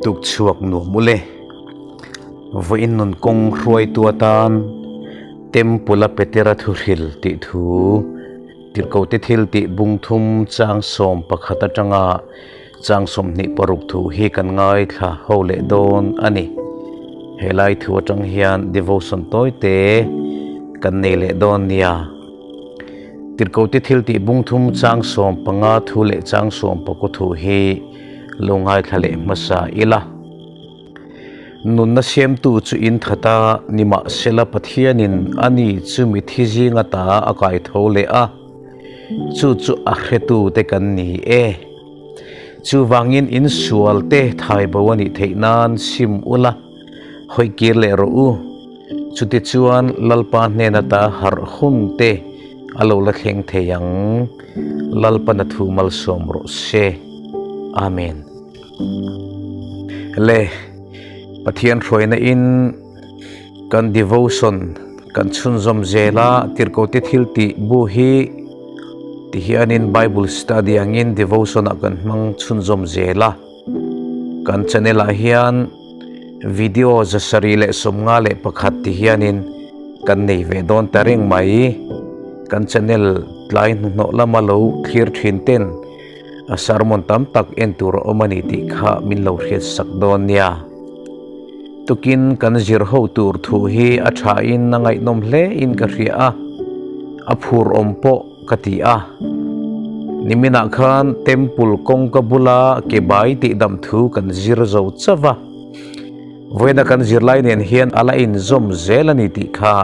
Tuk chhuak nuam ule. Vawiin nun kawng hruaitu atan Temple a Petera thuhril tih thu Tirhkote thil tih bung thum chang 11 atanga chang 26 thu hi kan ngaithla ho leh dawn a ni. Helai thu atang hian devotion tawi te kan nei leh dawn nia. Tirhkote thil tih bung thum chang 15 thu leh chang 19 thu hi lo ngaithla leh hmasa ila. Nunna siamtu chu in that a, nimahsela Pathianin ani chu mithi zinga ta a kai tho leh a, chu chu a hretute kan ni e. Chuvangin in sualte thai bo a nih theih nan sim ula, hawi kir leh rawh u. Chutichuan Lalpa hnena ta harh hun te a lo la thleng thei ang. Lalpan a thu malsawm rawh se. Amen. Le Pathian hruaina in kan devotion kan chhunzawm zela Tirhkote thil tih bu hi ti hianin Bible study angin devotion ah kan hmang chhunzawm zela kan channel ah hian video 751 ti hianin kan nei ve dawn ta reng mai kan channel tlai hnuhnawh lama lo thlir thin ten A sermon tam tak en tur a awm a ni tih kha min lo hriat sak dawn nia. Tukin kan zir ho tur thu hi a thain a ngaihnawm hle in ka hria a, a phur awm pawh ka ti a. Niminah khan Temple kawngka bula ke bai tih dam thu kan zir zo chauh a. Vawiina kan zirlai nen hian a la inzawm zel a ni tih kha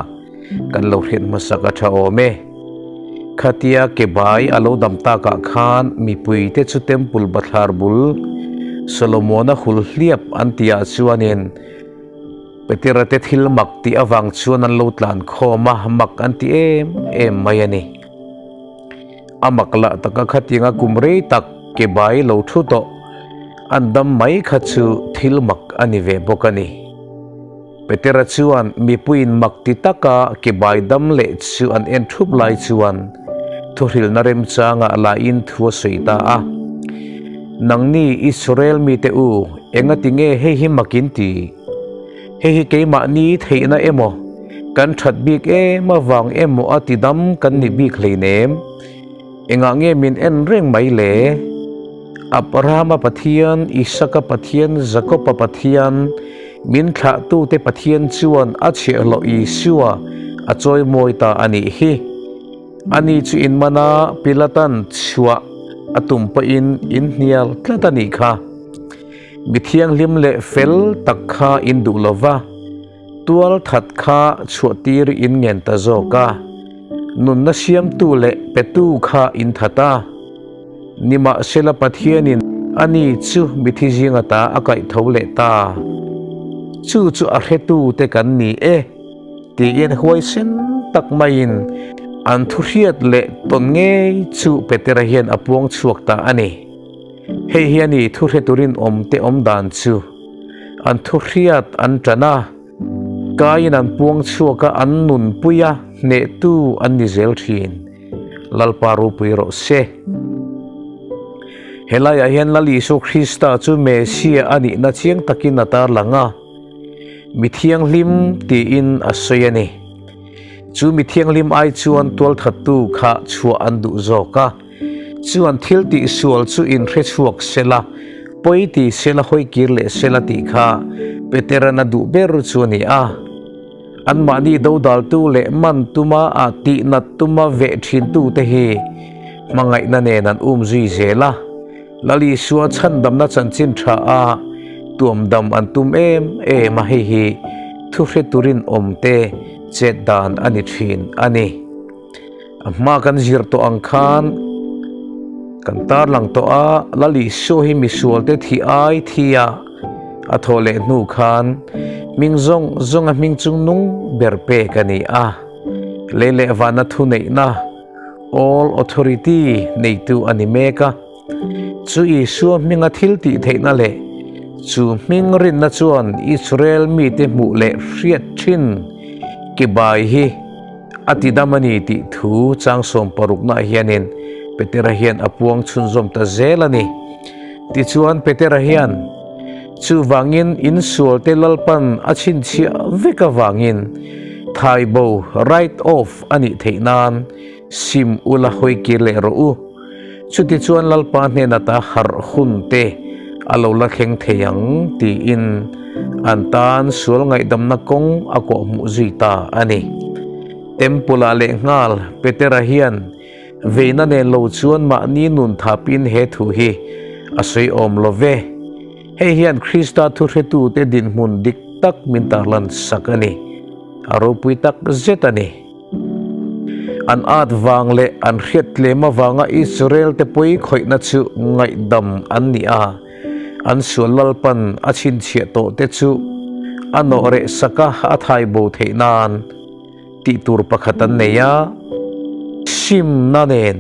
Kan lo hriat hmasak a tha awm e. Khatia ke bai a lo dam takah khan mipuite chu Temple bathlar bul Solomona hul hliap an tihah chuanin Petera te thil mak tih avang chuan an lo tlan khawm a, mak an ti em em mai a ni. A mak lah taka khatianga kum rei tak ke bai lo thu tawh an dam mai kha chu thil mak a ni ve bawk a ni. Petera chuan mipuiin mak ti taka ke bai dam leh chu an en thup lai chuan thuhrilhna remchangah lain thu a sawi ta a, Nangni Israel mite u, engati nge hei hi makin ti? Hei hi keimahni theihna emaw, kan that bik em avang emaw a ti dam kan ni bik hleinem? Engah nge min en reng mai le? Abrahama Pathian, Isaka Pathian, Jakoba Pathian, min thlahtute Pathian chuan a chhiahhlawh Isua a chawimawi ta a nih hi. Ani chu in mana Pilatan chhuah a tum pawhin in hnial tlat a nih kha. Mi thianghlim leh fel tak kha in duh lo va. Tual that kha chhuahtir in ngen ta zawk a, nunna siamtu leh petu kha in that a. Nimahsela Pathianin ani chu mithi zinga ta a kaih tho leh ta. Chu chu a hretu te kan ni e, tiin huaisen tak maiin an thu hriat leh tawn ngei chu Petera hian a puang chhuak ta a ni. Hei hi a ni thu hre turin awm te awm dan chu. An thu hriat an tan a, kaiin an puang chhuak a, an nunpui a, hnehtu an ni zel thin. Lalpa ropui rawh se. Helaiah hian Lal Isua Krista chu Messiah a nihna chiang takin a tarlang a, mi thianghlim tiin a sawi a ni. Chu mi thianghlim ai chuan tualthattu kha chhuah an duh zawk a. Chuan thil tih sual chu in hre chhuak sela, pawi ti sela hawi kir leh sela tih kha Petera'n a duh ber chu a ni a. Anmahni dodaltu leh man tuma a tih nat tuma veh thintute hi hmangaihna nen an um zui zel a. Lal Isua chhandamna chanchin tha a tuamdam an tum em em a, hei hi thuhre turin awmte chet dan a ni thin a ni. A hma kan zir tawh ang khan kan tarlang tawh a, Lal Isua hi misualte thi ai thi a a thawh leh hnu khan hming zawng zawng a hming chung nung ber pek a ni a. Lei leh vana thuneihna, all authority, neitu a ni mek a. Chu Isua hminga thil tih theihna leh chu hming rinna chuan Israel mite hmuh leh hriat thin ki bai hi a ti dam a ni tih thu chang 16 hianin Petera hian a puang chhunzawm ta zel a ni. Tichuan Petera hian. Chuvangin insualte Lalpan a chhinchhiah vek avangin thaibo, write off, a nih theih nan sim ula hawi kir leh rawh u. Chutichuan Lalpa hnena ta harh hun te a lo la thleng thei ang tiin an tan sual ngaihdamna kawng a kawhhmuh zui ta a ni. Temple-ah lehnghal Petera hian veina nen lo chuan mahni nun thapin he thu hi a sawi awm lo ve. Hei hian Krista thuhretute dinhmun dik tak min tarlan sak a ni. A ropui tak zet a ni. An at vang leh an hriat tlem avanga Israel-te pawi khawihna chu ngaihdam an ni a, an sual Lalpan a chhinchhiah tawhte chu a nawh reh sak a, a thai bo theih nan tih tur pakhat an nei a, simna nen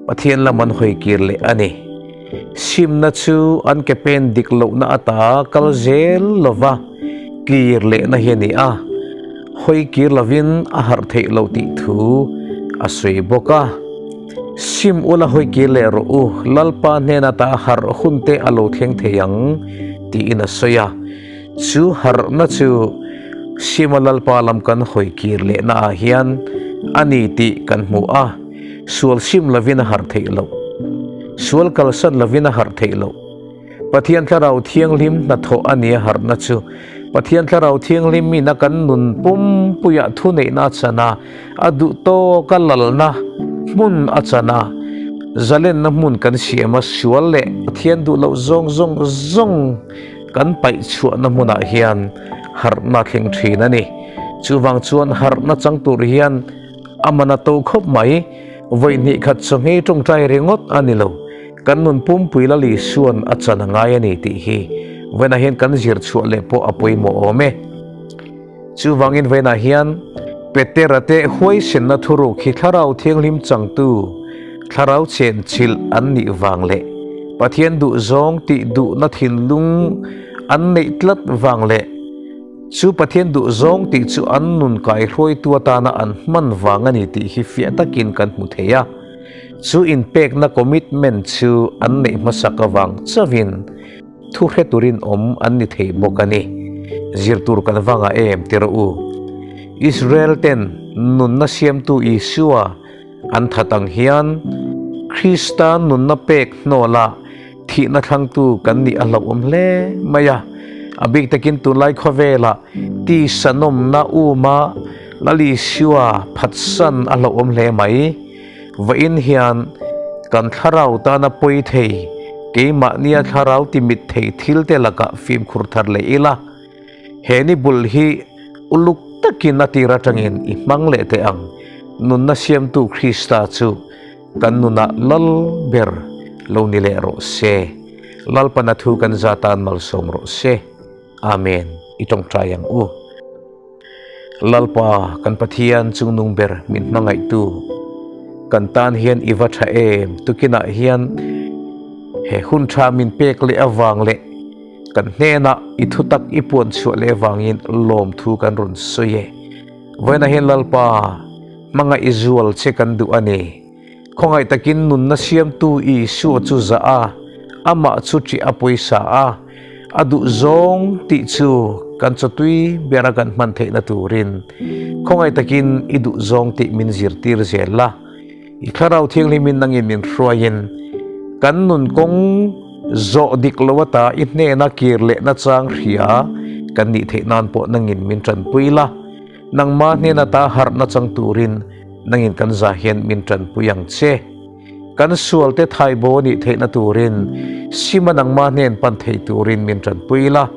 Pathian lam an hawi kir leh a ni. Simna chu an ke pen dik lohna ata kal zel lova kir lehna hi a ni a, hawi kir lovin a harh theih loh tih thu a sawi bawk a. Sim ula hawi kir leh rawh u, Lalpa hnen ata harh hun te a lo thleng thei ang tiin a sawi a. Chu harhna chu Sima Lalpa lam kan hawi kir lehna ah hian a ni tih kan hmu a. Sual sim lovin a harh theih loh. Sual kalsan lovin a harh theih loh. Pathian Thlarau Thianghlim hnathawh a nia harhna chu Pathian Thlarau Thianghlim in a kan nun pumpuiah thuneihna a chan a, a duh tawka lalna hmun a chan a, zalenna hmun kan siam a, sual leh Pathian duh loh zawng zawng zawng kan paih chhuahna hmunah hian harhna a thleng thin a ni. Chuvang chuan harhna chang tur hian A man a to khawp mai, vawi hnih khat chawhmei tawngtai ringawt a ni lo, kan nun pumpui la Lisuan a chan a ngai a ni tih hi vawiinah hian kan zir chhuah leh pawh a pawimawh awm e. Chuvangin vawiinah hian Petera te huaisenna thuruk hi Thlarau Thianghlim changtu, Thlarau chenchilh an nih vang leh Pathian duhzawng tih duhna thinlung an neih tlat vang leh, Chu Pathian duh zawng tih chu an nun kaihruaitu atana an hman vang a ni tih hi fiah takin kan hmu thei a. Chu inpekna commitment chu an neih hmasak avang chauhin thu hre turin awm an ni thei bawk a ni. Zir tur kan vangah em ti rawh u. Israel ten nunna siamtu Isua an that ang hian Krista nunna pek hnawlah Thihna thlangtu kan nih a hlauhawm hle mai a, a bik takin tunlai khawvelah tisa nawmna uma Lalisua phatsan a hlauhawm hle mai. Vawiin hian kan thlarau tana pawi thei, keimahnia thlarau timit thei thilte lakah fimkhur thar leh ila, he ni bul hi uluk takin a tir atangin i hmang leh teh ang. Nunna siamtu Krista chu Kan nunah lal ber lo ni leh rawh se. Lalpana thu kan za tan malsawm rawh se. Amen. I tawngtai ang u. Lalpa kan Pathian chungnung ber min hmangaihtu kan tan hian i va tha em tukinah hian he hun tha min pek leh avang leh kan hnenah i thutak i puan chhuah leh avangin lawmthu kan rawn sawi e. Vawiinah hian Lalpa Hmangaih zual che kan duh a ni. Khawngaih takin nunna siamtu Isua chu zah a, amah chu ṭih a pawisa a, a duh zawng tih chu kan chawtui bera kan hman theihna turin khawngaih takin i duh zawng tih min zirtir zel la. I Thlarau Thianghlimin nangin min hruaiin kan nun kawng zawh dik lo ata i hnena kir lehna chang hria kan nih theih nan pawh nangin min ṭanpui la. Nangmah hnena ta harhna chang turin nangin kan zah hian min tanpui ang che. Kan sualte thaibo nih theihna turin sima nangmah hnen pan thei turin min tanpui la.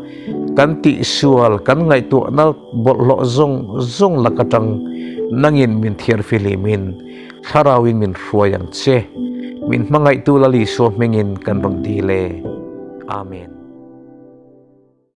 Kan tihsual, kan ngaihtuahna bawlhhlawh zawng zawng lak atang nangin min thiar fihlimin thlarauin min hruai ang che. Min hmangaihtu Lal Isua hmingin kan rawn dil e. Amen.